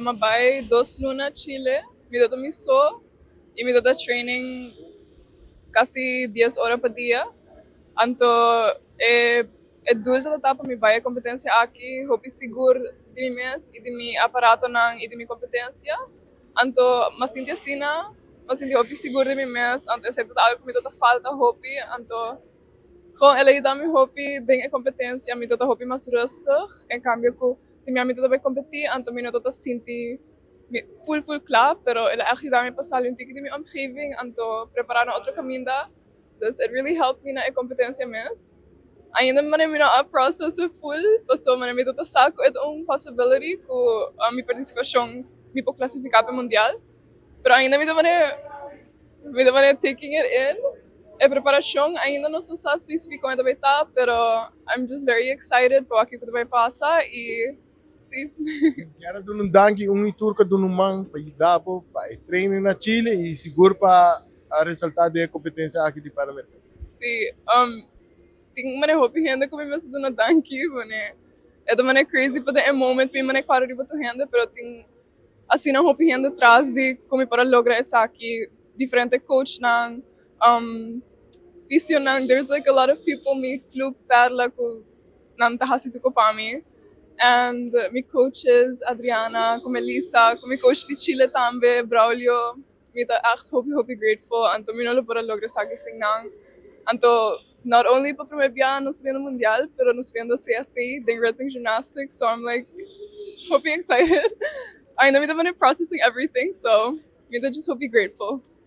M'a bai 2 luna Chile, mi tabata mi so i mi tabata training kasi 10 ora pa dia. Anto e doel tabata pa mi bai e kompetensia aki, hopi sigur di mi mes i di mi aparatonan i di mi kompetensia. Anto m'a sinti asina, m'a sinti hopi sigur di mi mes, anto esei tabata algu ku mi tabata falta hopi, anto gewoon el a yuda mi hopi den e kompetensia, mi tabata hopi mas rustig, en kambio ku tin mi tabata bai kompetí, anto mi no tabata sinti mi full full kla, pero el a echt yuda mi pa sali un tiki di mi omgeving, anto prepará na otro kaminda. Dus it really helped me na e kompetensia mes. Ainda mi no a process full, paso mi tabata sa ku e un possibility ku mi partisipashon mi por klasifiká pa mundial. Pero ainda mi ta taking it in. E preparashon ainda no sa spesífiko kon bai ta, pero I'm just very excited pa kiko bai pasa i si. Ke duna un danki un i tur ku a duna un man pa yuda pa treino na Chile i sigur pa resultado di e kompetensia aki di Panamericano. Si, tin mane hopi hende ku mi mester duna danki, mane. E ta mane crazy pa den moment mi mane kòrda riba tur hende, pero tin asina hopi hende tras di kon mi por a logra esaki, diferente coach nan, fisio nan, there's like a lot of people, mi club Perla ku nan ta hasi tur pa mi. And mi coaches, Adriana, ku Melissa, ku mi coach di Chile tambe, Braulio, mi ta echt hopi hopi grateful. Anto mi no lo por a logra esaki sin nan. Anto not only pa promé bia nos subiendo mundial, pero nos subiendo CSC, den rhythmic gymnastics, so I'm like hopi excited. Ainda mi ta processing everything, so mi ta just hopi grateful.